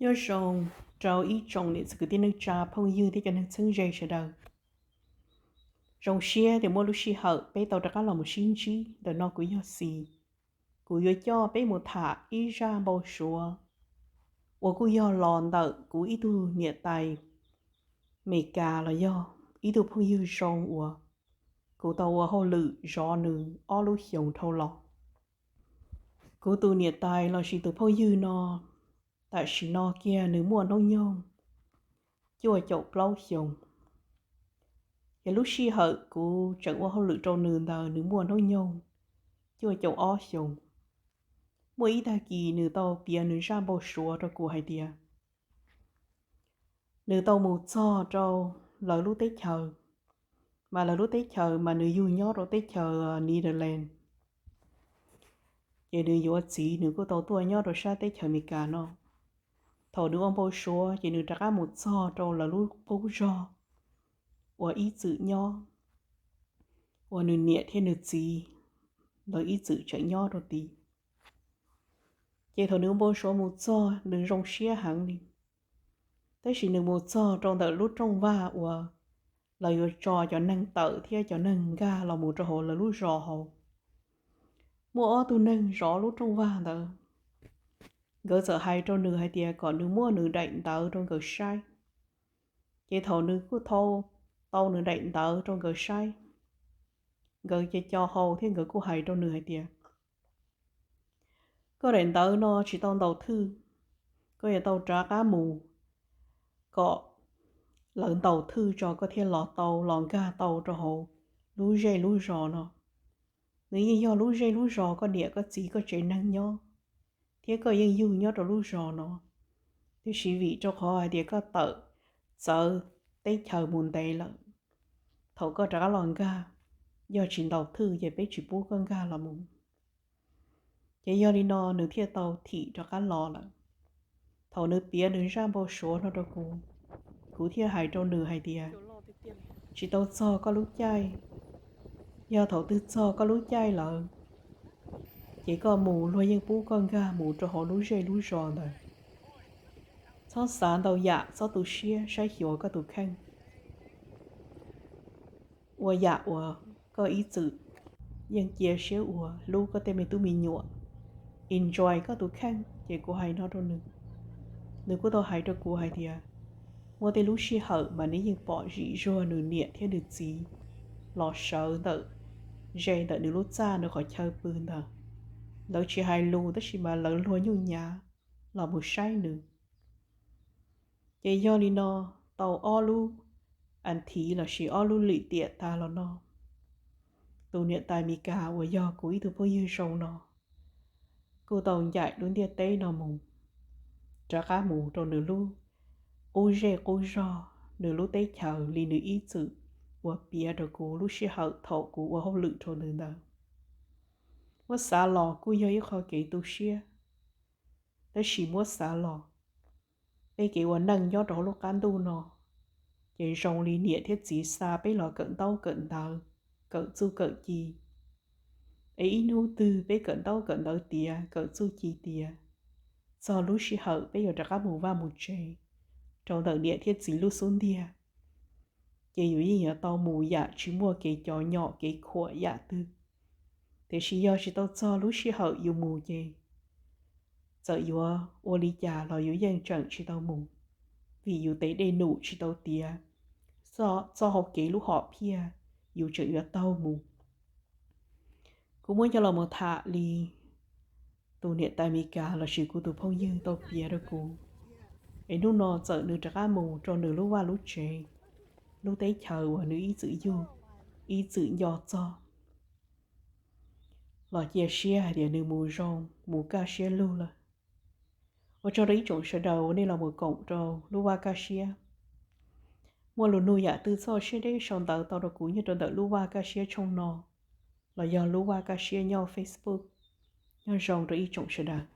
Nyob zoo rau ib tsoom niam txiv kwv tij neej tsa phooj ywg thiab cov neeg txheeb ze sawv daws. Zoo siab tias muaj lub sij hawm peb tau rov qab los mus sib ntsib. Ntawm no kuv yog Xis, kuv yuav coj peb mus tham ib zaj npau suav uas kuj yog los ntawm kuv ib tug niam tais Meskas los yog ib tug phooj ywg zoo uas kuv tau ua hauj lwm zov nws ob lub xyoos dhau los. Kuv tus niam tais lossis tus phooj ywg no tam sim no kiag nws muaj hnub nyoog cuaj caum plaub xyoos. Ces lub sij hawm kuv tseem ua hauj lwm rau nws ntawd nws muaj hnub nyoog cuaj caum ob xyoos. Muaj ib tag kis nws tau piav nws zaj npau suav rau kuv hais tias nws tau mus txog rau lawv lub teb chaws, mas lawv lub teb chaws mas nws yug nyob rau teb chaws Netherlands. Ces nws yuav txiv nws kuj tau tuaj nyob rau sab teb chaws Amelikas no. Thaum nws ua npau suav ces nws rov qab mus txog rau lawv lub qub zog uas ib txwm nyob, uas nws niam thiab nws txiv lawv ib txwm tseem nyob rau tid. Ces thaum nws ua npau suav mus txog nws zoo siab heev li. Tab sis nws mus txog rau ntawm lub rooj vag uas lawv yuav tso cov neeg tawm thiab cov neeg nkag los mus rau hauv lawv lub zos hauv, muaj ob tug neeg zov lub rooj vag ntawd. Nkawd txawm hais rau nws hais tias kom nws muab nws daim ntawv rau nkawd saib. Ces thaum nws kuj thau tau nws daim ntawv rau nkawd saib, nkawd ces co hau thiab nkawd kuj hais rau nws hais tias koj daim ntawv no tsis tau ntaus thwj, koj yuav tau rov qab mus kom lawv ntaus thwj tso koj thiaj los tau los nkag tau rau hauv lub zej lub zos no. Nws yeej yog lub zej lub zos koj niam koj txiv koj tsev neeg nyob, thiab koj yeej yug nyob rau lub zos no. Tiam sis vim rau qhov hais tias koj tawm txawv teb chaws mus ntev lawm, thaum koj rov qab los nkag, yog tsis ntaus thwj ces peb tsis pub koj nkag los mus. Ces yog li no nws thiaj tau thim rov qab los lawm. Thaum nws piav nws zaj npau suav no rau kuv, kuv thiaj hais rau nws hais tias tsis tau txog koj lub caij. Yog thaum twg txog koj lub caij lawm, ces koj mus luag yeej pub koj nkag mus rau hauv lub zej lub zos ntawd. Txhob xav ntau yam, txhob tu siab, saib xyuas koj tus kheej. Ua yam uas koj ib txwm yeej cia siab ua, hlub koj tej me tub me nyuam, enjoy koj tus kheej. Ces kuv hais no rau nws, nws kuj tau hais rau kuv hais tias muaj tej lub sij hawm mas nws yeej pom zim zuag nws niam thiab nws txiv los sawv ntawm ze ntawm nws lub txaj nws qhov chaw pw ntawd. Lawv tsis hais lus tab sis mas lawv luag nyuj nyav los mus saib nws. Ces yog li no, tau ob lub as thiv lossis ob lub lim tiam tas los no, tus niam tais Amelikas uas yog kuv ib tug phooj ywg zoo no kuj tau ncaim lub ntiaj teb no mus, rov qab mus rau nws lub qub zej qub zog, nws lub teb chaws li nws ib txwm uas piav rau kuv lub sij hawm thaum kuv ua hauj lwm rau nws ntawd. Muab xav los kuj yog ib qho kev tu siab, tab sis muab xav los, peb kev ua neej nyob rau hauv lub qab ntuj no, ces zoo li niam thiab txiv xa peb los kawm ntaub kawm ntawv, kawm txuj kawm ci. Es ib hnub twg peb kawm ntaub kawm ntawv tiav, kawm txuj ci tiav, txog lub sij hawm peb yuav rov qab mus vaj mus tsev rau ntawm niam thiab txiv lub xub ntiag, ces yus yeej yuav tau mus yam tsis muaj kev cov nyom kev khuam yam twg. Tiam sis yog tsis tau txog lub sij hawm yus mus ces txawm yuav ua li cas los yus yeej tseem tsis tau mus, vim yus tes dej num tsis tau tiav, txoj hau kev lub hom phiaj yus tseem yuav taug mus. Kuv muab coj los mus tham li tus niam tais Amelikas lossis kuv tus phooj ywg tau piav rau kuv, es hnub no txawm nws rov qab mus rau nws lub vaj lub tsev, lub teb chaws uas nws ib txwm yug, ib txwm nco txog, los cia siab hais tias nws mus zoo, mus kaj siab lug lawm. Ua tsaug rau ib tsoom sawv daws uas nej los mus koom rau lub vaj kaj siab. Muaj lus nug yam twg txoj siab deb sau ntawv tau rau kuv nyob rau ntawm lub vaj kaj siab tshooj no, los yog lub vaj kaj siab nyob Facebook. Nyob zoo rau ib tsoom sawv daws.